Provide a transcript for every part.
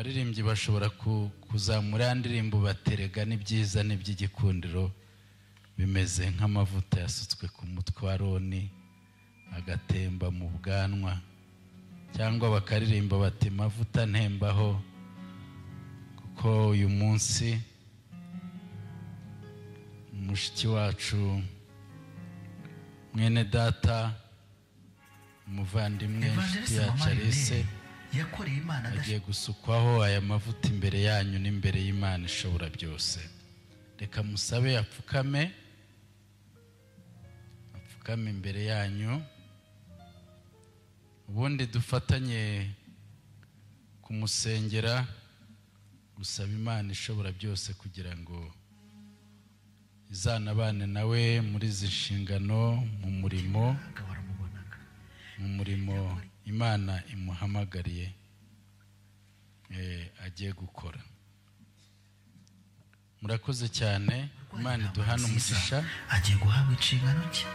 Abaririmbyi bashobora kuzamura ya ndirimbo baterega n'ibyiza n'iby'igikundiro bimeze nk'amavuta yasutswe ku mutwe wa Aroni agatemba mu bwanwa, cyangwa bakaririmba bati mavuta ntembaho, kuko uyu munsi mushiki wacu mwene data umuvandimwe inshuti Evangeliste yacu Mama Alice Lionel yakoreye Imana agiye gusukwaho aya mavuta imbere yanyu n'imbere y'Imana ishobora byose. Reka musabe apfukame, apfukame imbere yanyu, ubundi dufatanye kumusengera, gusaba Imana ishobora byose kugira ngo izanabane nawe muri izi nshingano, mu murimo, baramubonaga, mu murimo Imana imuhamagariye agiye gukora. Murakoze cyane, Imana iduhane umugisha. Agiye guhabwa inshingano nshya.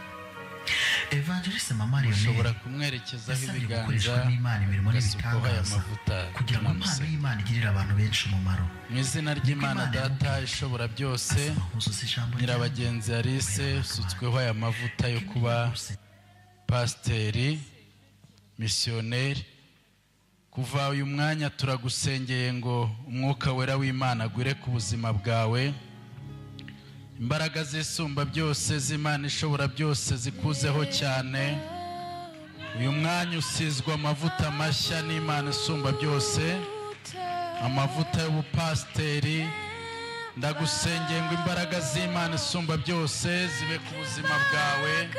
Evangeliste Mama Lionel Mushobora kumwerekezaho yasabye ibiganza gukoreshwa n'Imana imirimo agasukwaho aya n'ibitangaza mavuta kugira ngo impano tunamusenge. y'Imana igirire abantu benshi umumaro. Mu izina ry'Imana Imana Data yamubwiye. ishobora byose, Asaba nkuzuza ijambo ryawe. Nyirabagenzi Alice usutsweho aya mavuta yo kuba pasiteri misiyoneri, kuva uyu mwanya turagusengeye ngo umwuka wera w'Imana agwire ku buzima bwawe, imbaraga zisumba byose z'Imana ishobora byose zikuzeho cyane. Uyu mwanya usizwe amavuta mashya n'Imana isumba byose, amavuta y'ubupasiteri. Ndagusengeye ngo imbaraga z'Imana isumba byose zibe ku buzima bwawe.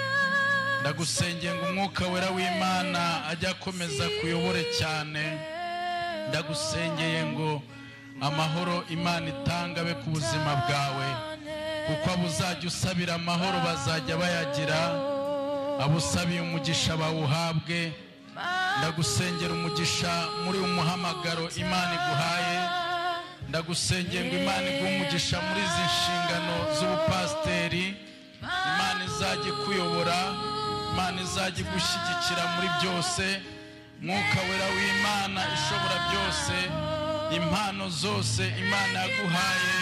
Ndagusengeye ngo umwuka wera w'Imana ajye akomeza kuyobore cyane. Ndagusengeye ngo amahoro Imana itanga abe ku buzima bwawe, kuko abo uzajya usabira amahoro bazajya bayagira, abo usabiye umugisha bawuhabwe. Ndagusengera umugisha muri uyu muhamagaro Imana iguhaye. Ndagusengera ngo Imana iguhe umugisha muri izi nshingano z'ubupasiteri. Imana izajya ikuyobora, Imana izajya igushyigikira muri byose. Mwuka wera w'Imana ishobora byose, impano zose Imana yaguhaye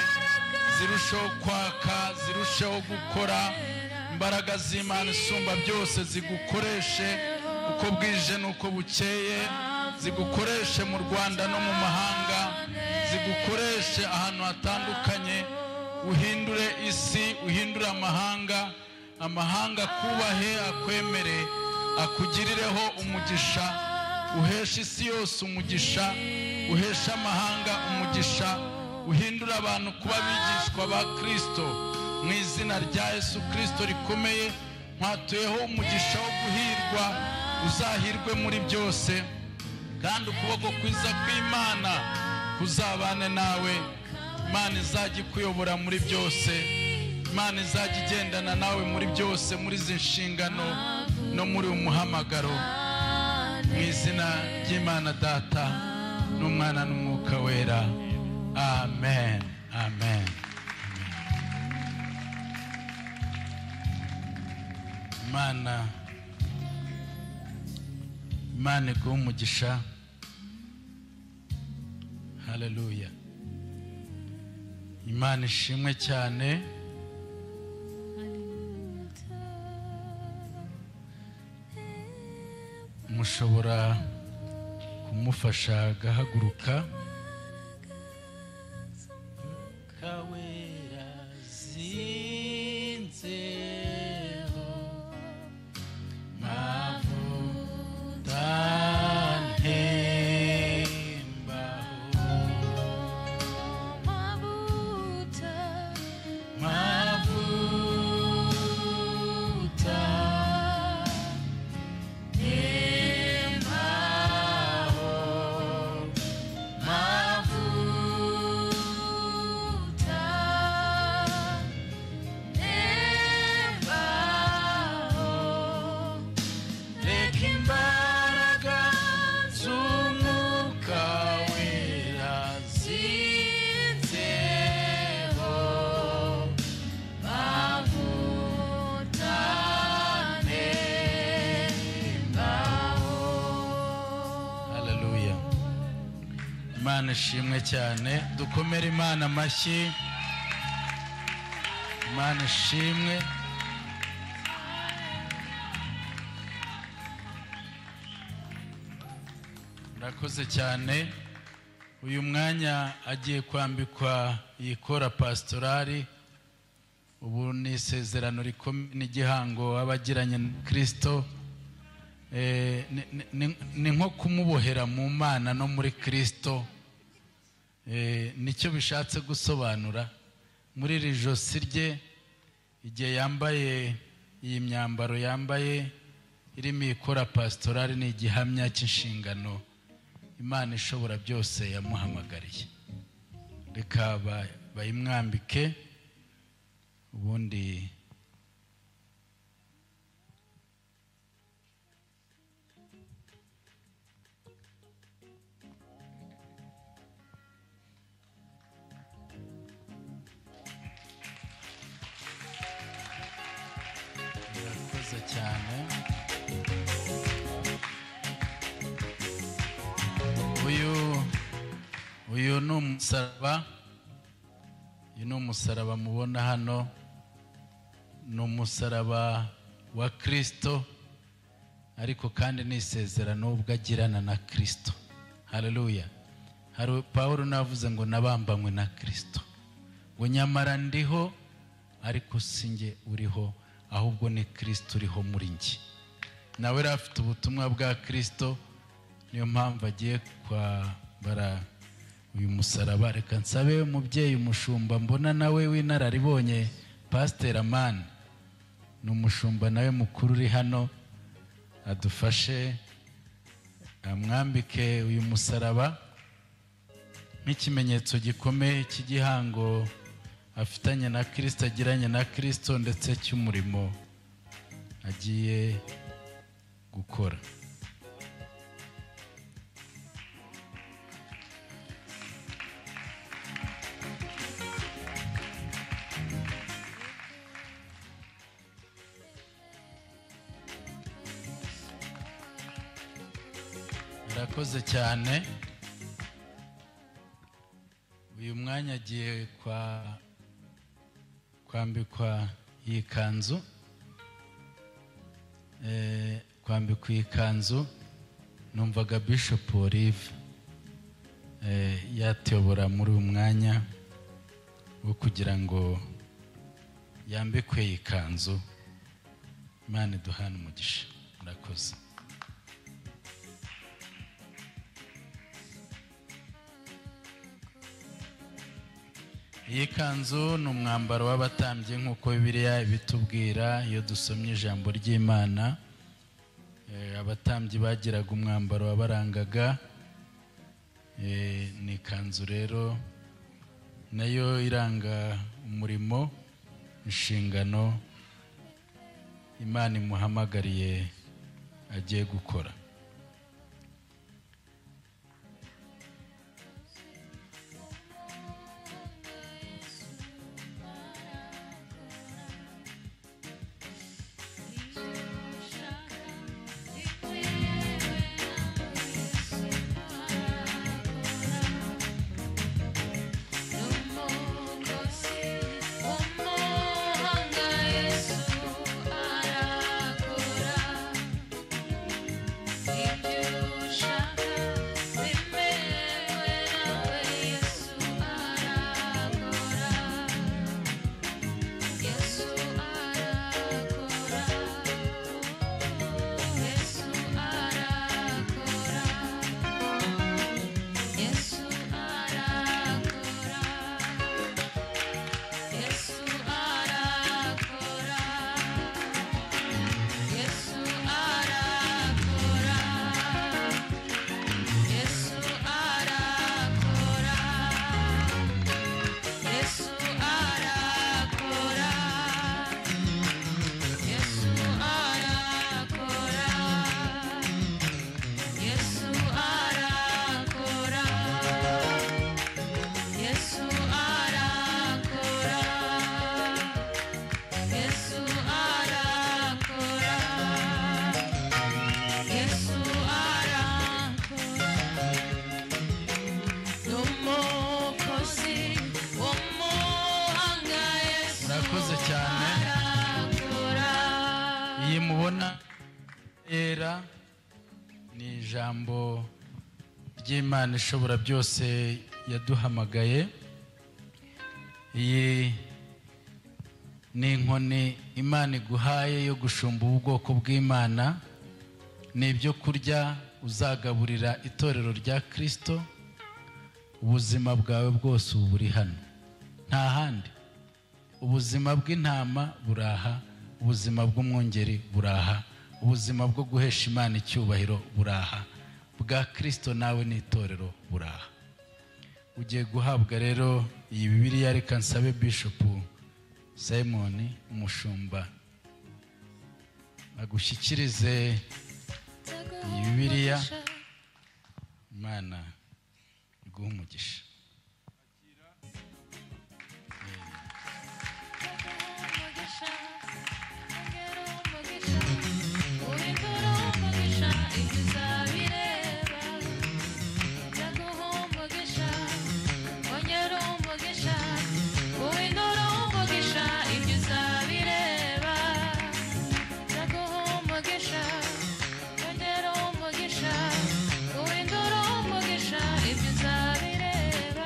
zirusheho kwaka, zirusheho gukora. Imbaraga z'Imana isumba byose zigukoreshe uko bwije n'uko bukeye, zigukoreshe mu Rwanda no mu mahanga, zigukoreshe ahantu hatandukanye, uhindure isi, uhindure amahanga, amahanga akubahe, akwemere, akugirireho umugisha, uheshe isi yose umugisha, uheshe amahanga umugisha, uhindure abantu kuba abigishwa ba Kristo. Mu izina rya Yesu Kristo rikomeye, nkwatuyeho umugisha wo guhirwa, uzahirwe muri byose, kandi ukuboko kwiza kw'Imana kuzabane nawe. Imana izajya ikuyobora muri byose, Imana izajya igendana nawe muri byose, muri izi nshingano no muri uyu muhamagaro. Mu izina ry'Imana Data n'Umwana n'Umwuka Wera, amen, amen. Imana, Imana iguhe umugisha. Haleluya. Imana ishimwe cyane. Mushobora kumufasha agahaguruka. Kawera zinzeho mavuta ntembaho, Mavuta, mavuta ntembaho, mavuta. Imana ishimwe cyane, dukomere Imana amashyi. Imana ishimwe. Murakoze cyane. Uyu mwanya agiye kwambikwa iyi kora pastorali. Ubu ni isezerano n'igihango abagiranye na Kristo. Ni nko kumubohera mu Mana no muri Kristo. Nicyo bishatse gusobanura. Muri iri josi rye, igihe yambaye iyi myambaro yambaye irimo ikora pastorali, ni igihamya cy'inshingano Imana ishobora byose yamuhamagariye. Reka bayimwambike, ubundi murakoze cyane. Uyu ni umusaraba. Uyu ni umusaraba mubona hano, ni umusaraba wa Kristo, ariko kandi ni isezerano ubwo agirana na Kristo. Haleluya. Hari Pawulo navuze ngo nabambanywe na Kristo, ngo nyamara ndiho ariko si njye uriho, ahubwo ni Kristo uriho muri njye. Nawe rero afite ubutumwa bwa Kristo, niyo mpamvu agiye kwambara uyu musaraba. Reka nsabe umubyeyi umushumba mbona nawe w'inararibonye, Pastor Amani, ni umushumba nawe mukuru uri hano, adufashe amwambike uyu musaraba nk'ikimenyetso gikomeye cy'igihango afitanye na Kristo, agiranye na Kristo, ndetse cy'umurimo agiye gukora. Murakoze cyane. Uyu mwanya agiye kwambikwa iyi kanzu. Kwambikwa iyi kanzu, numvaga Bishop Olive yatuyobora muri uyu mwanya wo kugira ngo yambikwe iyi kanzu. Imana iduhane umugisha. Murakoze. Iyi kanzu ni umwambaro w'abatambyi nk'uko Bibiliya ibitubwira iyo dusomye ijambo ry'Imana. Abatambyi bagiraga umwambaro wabarangaga. Ni ikanzu rero nayo iranga umurimo, inshingano Imana imuhamagariye agiye gukora. Ijambo ry'Imana ishobora byose yaduhamagaye. Iyi ni inkoni Imana iguhaye yo gushumba ubwoko bw'Imana, ni ibyo kurya uzagaburira itorero rya Kristo. Ubuzima bwawe bwose ubu buri hano, nta handi. Ubuzima bw'intama buraha, ubuzima bw'umwungeri buraha, ubuzima bwo guhesha Imana icyubahiro buraha, bwa Kristo nawe n'itorero buraha. Ugiye guhabwa rero iyi Bibiliya. Reka nsabe Bishop Simon umushumba agushyikirize iyi Bibiliya. Imana iguhe umugisha.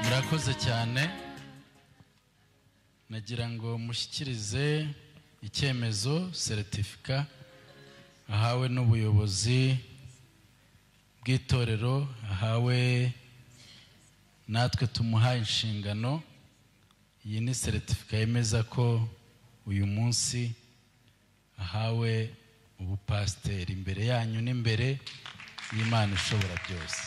Murakoze cyane. Nagira ngo mushyikirize icyemezo, seritifika ahawe n'ubuyobozi bw'itorero, ahawe natwe tumuhaye inshingano. Iyi ni seritifika yemeza ko uyu munsi ahawe ubupasiteri imbere yanyu n'imbere y'Imana ishobora byose.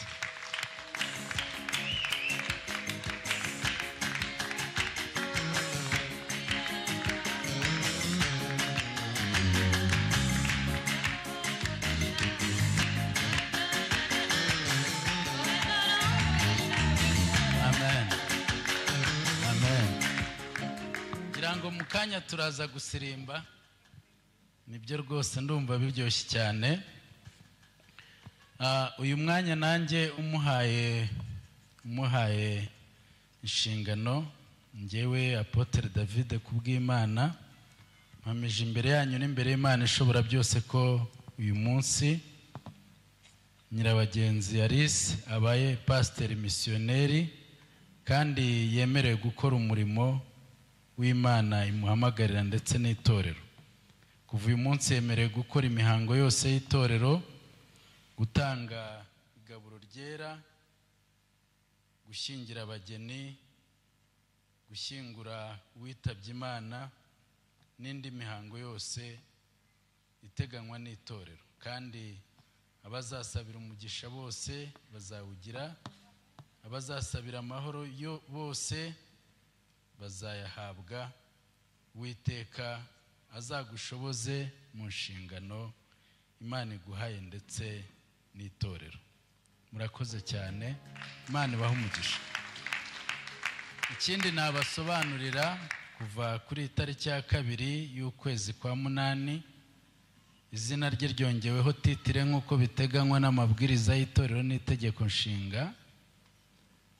Amen. Amen. Ngira ngo mu kanya turaza gusirimba. Nibyo rwose ndumva biryoshye cyane. Uyu mwanya nanjye umuhaye inshingano, njyewe Apotre David Kubwimana, mpamije imbere yanyu n'imbere y'Imana ishobora byose ko uyu munsi Nyirabagenzi Alice abaye pasiteri misiyoneri kandi yemerewe gukora umurimo w'Imana imuhamagarira ndetse n'itorero. Kuva uyu munsi yemerewe gukora imihango yose y'itorero, gutanga igaburo ryera, gushyingira abageni, gushyingura uwitabye Imana n'indi mihango yose iteganywa n'itorero. Kandi abazasabira umugisha bose bazawugira, abazasabira amahoro yo bose bazayahabwa. Uwiteka azagushoboze mu nshingano Imana iguhaye ndetse n'itorero. Murakoze cyane, Imana ibahe umugisha. Ikindi nabasobanurira, kuva kuri itariki ya 2 y'ukwezi kwa 8, izina rye ryongeweho titire nk'uko biteganywa n'amabwiriza y'itorero n'itegeko nshinga,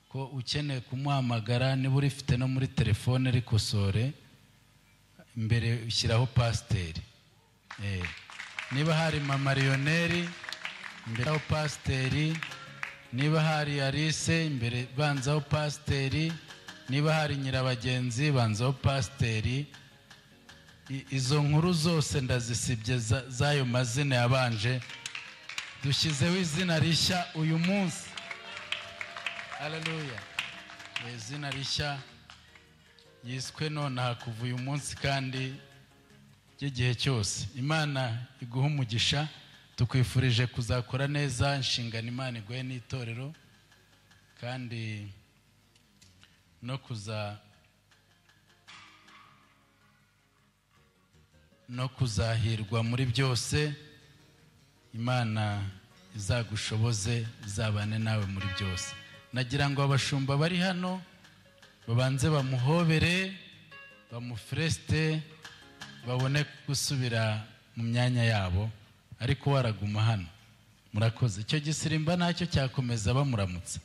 ko ukeneye kumuhamagara niba urifite no muri telefone rikosore imbere ushyiraho pasiteri. Niba hari mama Lionel imbere aho pasiteri, niba hari Alice imbere banzaho pasiteri, niba hari Nyirabagenzi banzaho pasiteri. Izo nkuru zose ndazisibye z'ayo mazina yabanje, dushyizeho izina rishya uyu munsi. Haleluya. Izina rishya yiswe nonaha kuva uyu munsi kandi ry'igihe cyose. Imana iguhe umugisha. Tukwifurije kuzakora neza inshingano Imana iguhe n'itorero, kandi no kuzahirwa muri byose. Imana izagushoboze, izabane nawe muri byose. Nagira ngo abashumba bari hano babanze bamuhobere, bamufreste, babone gusubira mu myanya yabo, ariko waraguma hano. Murakoze. Icyo gisirimba nacyo cyakomeza bamuramutsa.